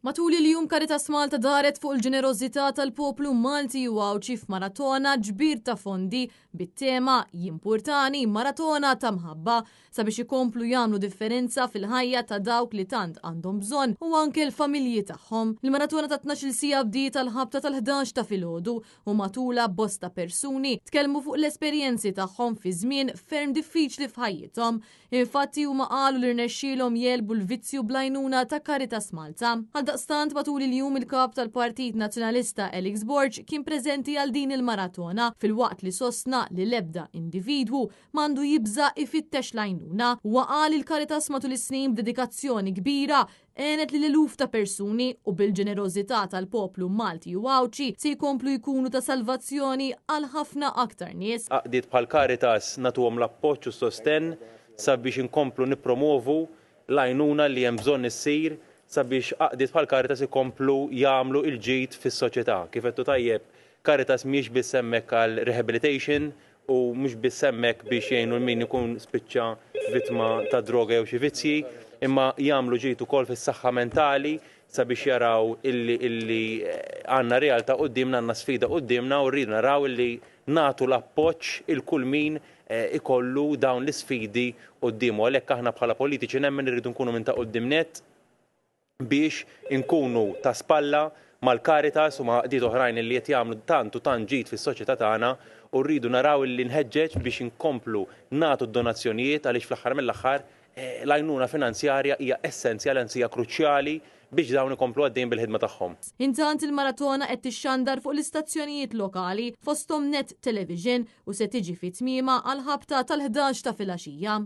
Matul il-jum Caritas Malta daret fuq il-ġenerożità tal-poplu Malti u Għawdxi f'maratona ġbir ta' fondi bit-tema Jimpurtani Maratona ta' Mħabba sabiex ikomplu jagħmlu differenza fil-ħajja ta' dawk li tant għandhom bżonn u anke l-familji tagħhom. Il-maratona ta' 12-il siegħa bdiet għall-ħabta tal-11 ta' filgħodu u matulha bosta persuni tkellmu fuq l-esperjenzi tagħhom fi żmien ferm diffiċli f'ħajjithom. Infatti huma qalu li rnexxielhom jegħlbu l-vizzju bl-għajnuna ta' Caritas Malta. Għaldaqstant matul il-jum il-Kap tal-Partit Nazzjonalista Alex Borg kien preżenti għal din il-maratona filwaqt li sostna li l-ebda individwu m'għandu jibża' ifittex l-għajnuna. Huwa qal li l-Caritas matul is-snin b'dedikazzjoni kbira għenet lil eluf ta' persuni u bil-ġenerożità tal-poplu Malti u Għawdxi se jkomplu jkunu ta' salvazzjoni għal ħafna aktar nies. Għaqdiet bħal Caritas nagħtuhom l-appoġġ u s-sostenn sabiex inkomplu nippromovu l-għajnuna li hemm bżonn issir sabiex għaqdiet bħal Caritas ikomplu jagħmlu l-ġid fis-soċjetà. Kif għedtu tajjeb, Caritas mhijiex biss hemmhekk għal rehabilitation u mhux biss hemmhekk biex jgħinu 'l min ikun spiċċa vittma tad-droga jew xi vizzji, imma jagħmlu ġid ukoll fis-saħħa mentali sabiex jaraw illi illi għandna realtà quddiemna, għandna sfida quddiemna u rridu naraw illi nagħtu l-appoġġ 'il kull min ikollu dawn l-isfidi quddiemu. Għalhekk aħna bħala politiċi nemmen irridu nkunu minn ta' quddiem nett biex inkunu ta' spalla mal-Caritas u ma' għaqdiet oħrajn li qed jagħmlu tant u tant ġid fis-soċjetà tagħna u rridu naraw illi nħeġġeġ biex inkomplu nagħtu d-donazzjonijiet għaliex fl-aħħar mill-aħħar l-għajnuna finanzjarja hija essenzjali anzi hija kruċjali biex dawn ikomplu għaddejjin bil-ħidma tagħhom. Intant il-maratona qed tixxandar fuq l-istazzjonijiet lokali fosthom Net Television u se tiġi fi tmiemha għall-ħabta tal-11 ta' filgħaxija.